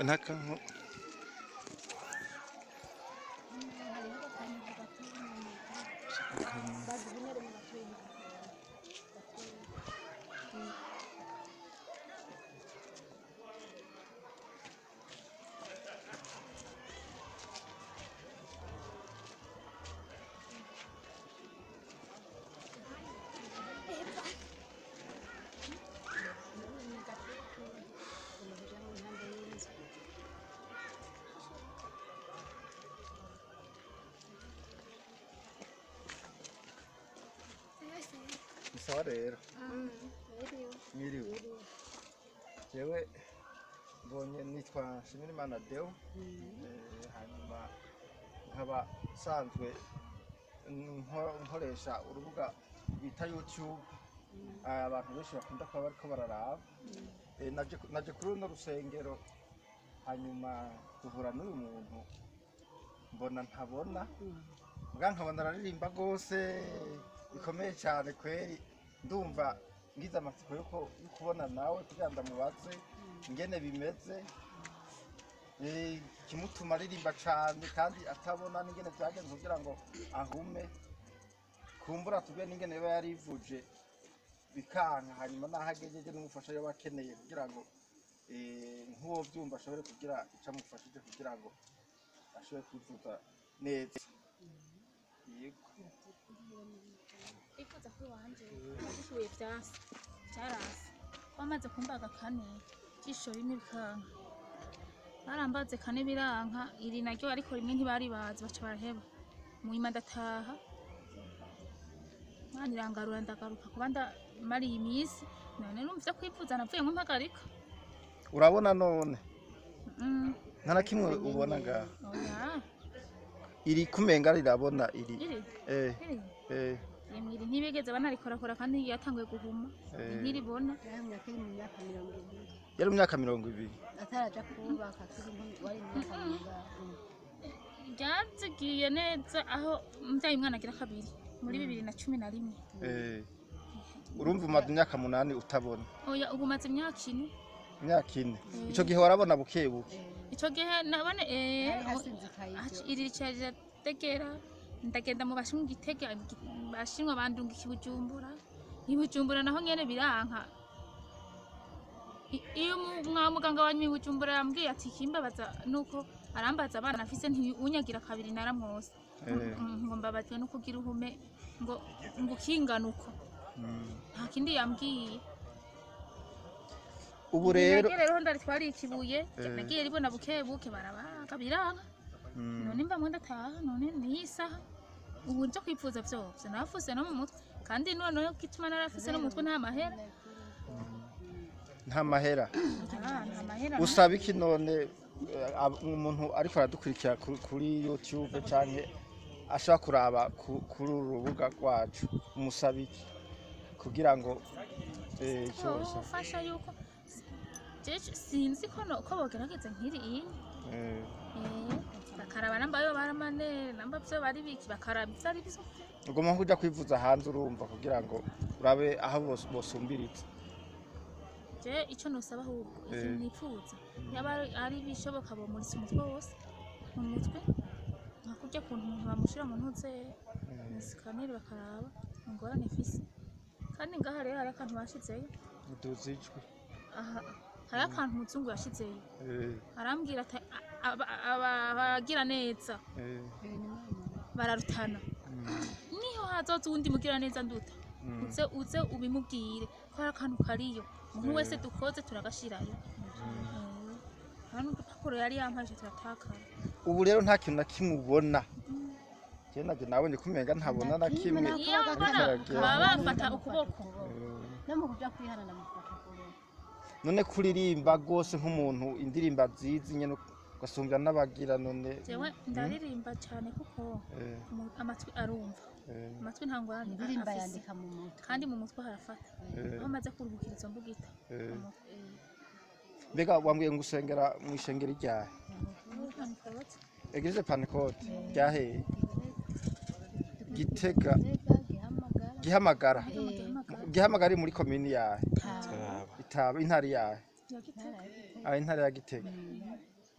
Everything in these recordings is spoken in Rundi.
Ntakantu sawa rero. Mwiriwe. Jewe mbonye nitwa Nshimirimana Deo, hanyuma nkaba nsanzwe nkoresha urubuga bita YouTube, abantu benshi bakunda kuba bariko bararaba. Naje kuri runo rusengero, hanyuma duhura n'uyu muntu mbona ntabona, mbwa nkabona araririmba rwose bikomeye cyane kweri. Ndumva ngize amatsiko yo kubona nawe kugira ndamubaze ingene bimeze, ikimutuma aririmba cane kandi atabona, n'ingene vyagenze kugira ngo ahume, kumbura tubwe n'ingene yoba yarivuje bikanka, hanyuma naho agejeje n'umufasha yoba akeneye kugira ngo nk'uwo vyumva ashobore kugira ico amufashije kugira ngo ashobore kwivuza neza. Yego. Ifuza kuri wanje ishuye vyanse cyarase, bamaze kumbaga kane jisho rimwe bikanka, barambaze kane biranka, iri naryo ariko rimwe ntibari bazi baca baraheba. Munyuma ndataha, Imana irangarura ndagaruka kuba ndamariye iminsi, none numva kwivuza navuye nko mpagarika. Urabona none nta na kimwe ubona ngaha? Oya. Iri kumenga rirabona iri. Iri? Iri. Iri ntibigeze banarikorakora kandi yatanguye guhuma. Ntiribona. Yari mu myaka 20. Yari mu myaka 20. Ataraja kubaka kiri wari mu myaka 20. Byazigiye neza aho mbyaye umwana agira kabiri muri 2011. Urumva umaze imyaka 8 utabona? Oya, ubu maze imyaka 4. Imyaka 4. Ico gihe warabona buke buke? Ico gihe nabone iri ritegera, ndagenda mu bashinwa Gitega, bashinwa bandunga ikibujumbura, ibujumbura naho nyene biranka. Iyo muganga wanyuma ibujumbura yambwiye ati kimbabaza nuko arambaza abana afise ntiunyagira kabiri naramwose, ngo mbabazwe no kugira uhume ngo ukinganuko, nta kindi yambwiye. Ubu rero ndaritwariye ikibuye, nagiye ribona buke buke barabaga biranka. None mba mwenda taha, none ni isaha ubu nje kwifuza vyose narafuse no mu mutwe, kandi none gituma narafuse no mu mutwe nta mahera. Nta mahera. Usaba iki none umuntu ariko aradukurikira kuri YouTube canke ashaka kuraba kuri uru rubuga rwacu, umusaba iki kugira ngo cyose ufasha yuko sinzi ko bogerageza nkiri iyi bakaraba namba yo baramane namba byo bari biki bakaraba ivyo ari byo. Ugomba kuja kwivuza hanze urumva kugira ngo urabe aho bosumbiritse. Je ico nosaba ahubwo ikintu nifuza yaba ari bishoboka bomuritse umutwe wose mu mutwe, nka kurya kuntu umuntu bamushira mu ntuze musikaneri bakaraba ingorane ifise. Kandi ngaha rero hari akantu bashizeyo duzijwe, aha hari akantu umuzungu yashizeyo, arambwira ati abagira neza bararutana, niho hazoza uwundi mugira neza nduta uze ubimubwire ko hari akantu kariyo, umuntu wese dukoze turagashirayo. Hano udupapuro yari yampaye turatakara. Ubu rero nta kintu na kimwe ubona. Je naje nabonye kumenga ntabona na kimwe. Iyo mbona baba bamfata ukuboko no mu kuja kwihana ndamufata ukuboko. None kuririmba rwose nk'umuntu indirimba zizi nyene ugasumbya n'abagira none. Jewe ndaririmba cyane kuko amatwi arumva. Amatwi nta ngorane indirimba yandika mu mutwe, kandi mu mutwe harafata. Aho maze kuruhukira izo mbugita. Mbega wambwiye ngo usengera mu ishengero ryahe? Eglise Pentecote ryahe? Gitega. Gihamagara. Gihamagara muri komini yahe? Itaba. Intara yahe? Ya Gitega. Ah, intara ya Gitega.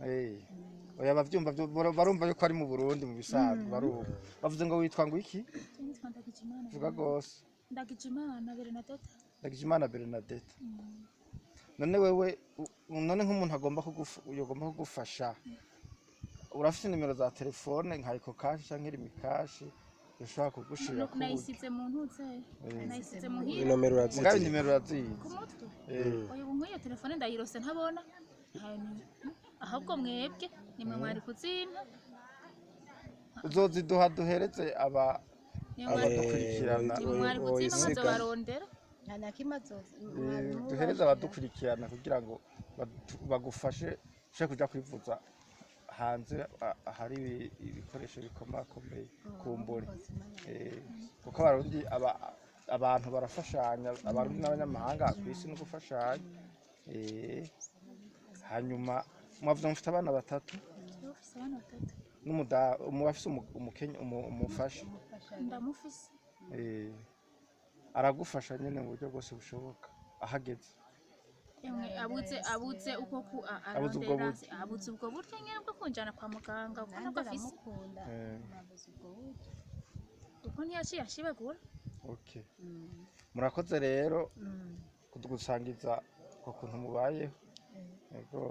Eh. Oya, abavyumva barumva yuko ari mu Burundi mu bisanzwe, barumva. Bavuze ngo witwa ngo iki? Je nitwa Ndagijimana. Vuga gose. Ndagijimana Bernadette. Ndagijimana Bernadette. None wewe none nk'umuntu agomba yogomba kugufasha, urafise nimero za telefone nka Ecocash canke Lumicash yoshobora kugushira ku Nayisize mu ntuze, nayisize muhira. Inomero Mugabe urazizi? Nimero urazizi? Ku mutwe. Eh. Oya, ubu nk'iyo telefone ndayirose ntabona. Ntayo ahubwo mwebwe nimwe mwari kuzimpa. Uzoziduha duhereze aba Nimwe mwari abadukurikirana. nimwe mwari kuzimpa. Woyisiga. Nkazobarondera. Nta na kimwe Duhereze abadukurikirana kugira ngo bagufashe ushobore kuja kwivuza hanze, ahari ibikoresho bikomakomeye kumbure. Kuko abarundi abantu barafashanya, abarundi n'abanyamahanga ku isi no gufashanya. Hanyuma mwavuze mufite abana batatu? Jewe ufise abana batatu. Afise umufasha? Ndamufise. Aragufasha nyene mu buryo bwose bushoboka ahageze? Emwe, abuze uko ku Abuze ubwo arondera. buryo. Abuze ubwo buryo nyene bwo kunjana kwa muganga, kuko Nanjye ntabwo afise. aramukunda. Nabuze ubwo buryo. Kuko ntiyaciye ashibagura. Okay, murakoze rero kudugusangiza uko kuntu mubayeho. Yego.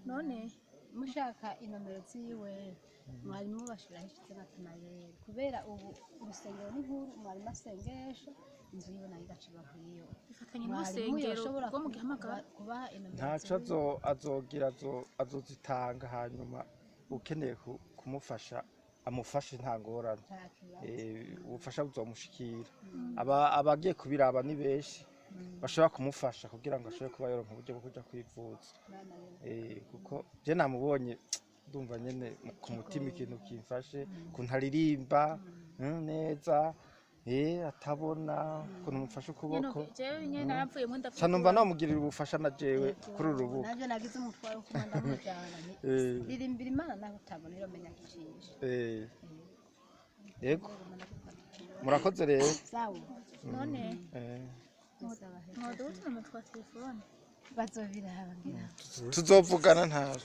None Mushaka inomero ziwe, mwarimu bashiraho ishize Natanayeli, kubera ubu urusengero ni nkuru, mwarimu asengesha inzu yiwe nayo igaciba kwiyo. Bifatanye Mwarimu n'urusengero yoshobora rwo mu Gihamagara. kubaha inomero Ntaco. ziwe. Azogira azozitanga, hanyuma ukeneye kumufasha amufashe, nta ngorane. Nta kibazo. Ubufasha buzomushikira. Abagiye kubiraba ni benshi bashobora kumufasha kugira ngo ashobore kuba yoronka uburyo bwo kuja kwivuza. Imana rero. Kuko je namubonye, ndumva nyene ku mutima ikintu kimfashe, ukuntu aririmba neza, atabona, ukuntu mufashe ukuboko. Jewe nyene naravuyemo. Ca numva nomugirira ubufasha na jewe kuri uru rubuga. Navyo nagize umutwaro wo kuba ndamujana nti ririmbira Imana naho utabona, iromenya kicisha. Yego, murakoze rero. Sawa. None Ndasaba mwoduha utunomero twa telefone? Bazobiraba ngira. Tuzovugana ntazo.